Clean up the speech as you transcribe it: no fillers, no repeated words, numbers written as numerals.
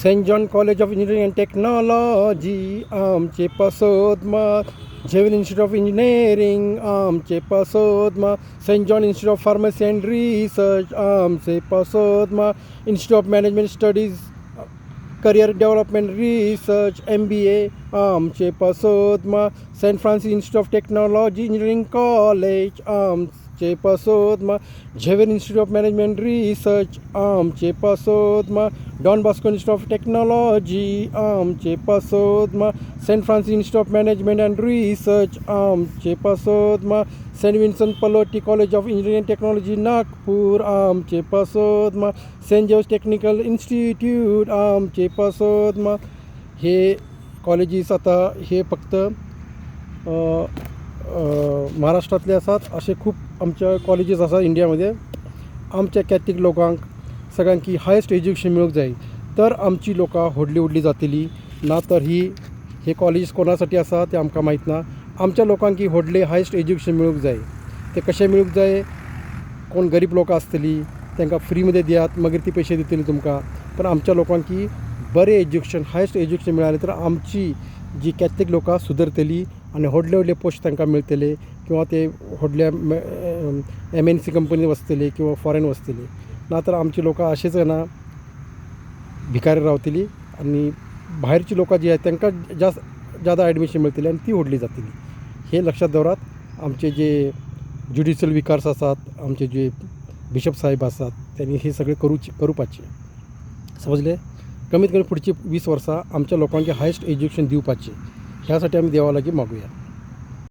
Saint John College of Engineering and Technology आमचे पासत मात, झेवियर इन्स्टिट्यूट ऑफ इंजिनियरींग आमचे पासत मात, Saint John Institute of Pharmacy and Research आमचे पासत मात, Institute of Management Studies, Career Development Research, MBA आमचे पासत मात, Saint Francis Institute of Technology Engineering College आमचे पासत मात, Xavier Institute of Management Research आमचे पासत मात, Don Bosco Institute of Technology आमचे पासत मात, Saint Francis Institute of Management and Research आमचे पासत मात, Saint Vincent Pallotti College of Engineering and Technology, Nagpur आमचे पासत मात, सेंट जेव्हर्स टेक्निकल इन्स्टिट्यूट आमचे पासत मात. हे कॉलेजीस आता हे फक्त महाराष्ट्रातले आसात. असे खूप आमच्या कॉलेजीस आसा इंडियामध्ये. आमच्या कॅथलीक लोकांक सगळ्यांकी हायस्ट एज्युकेशन मेळूंक जाय तर आमची लोकां व्हडली व्हडली जातली. ना तर ही हे कॉलेजीस कोणा साठी आसा तें आमकां माहीत ना. आमच्या लोकांक व्हडलें हायस्ट एज्युकेशन मेळूंक जाय. तें कशें मेळूंक जाय? कोण गरीब लोकां आसतलीं तांकां फ्रीमध्ये दियात, मागीर ती पयशे दितली तुमकां. पण आमच्या लोकांकी बरें एज्युकेशन, हायस्ट एज्युकेशन मेळ्ळें तर आमची जी कॅथलीक लोकां सुदरतली आनी व्हडले व्हडले पोस्ट तांकां मेळटले किंवा ते व्हडल्या एमएनसी कंपनी वचतले किंवा फॉरेन वचतले. ना तर आमची लोकां अशेंच ना भिकारी रावतली आनी भायरची लोकां जी आहेत तांकां जास्त जादा ॲडमिशन मेळटलें आनी ती व्हडली जातली. हे लक्षात दवरात. आमचे जे ज्युडिशल विकार्स आसात, आमचे जे बिशप साहेब आसात, त्यांनी हे सगळें करूचे करुपाचें समजले. कमीत कमी पुढची 20 वर्सां आमच्या लोकांक हायस्ट एज्युकेशन दिवपाचें. ह्यासाठी आमी देवा लागीं मागुया.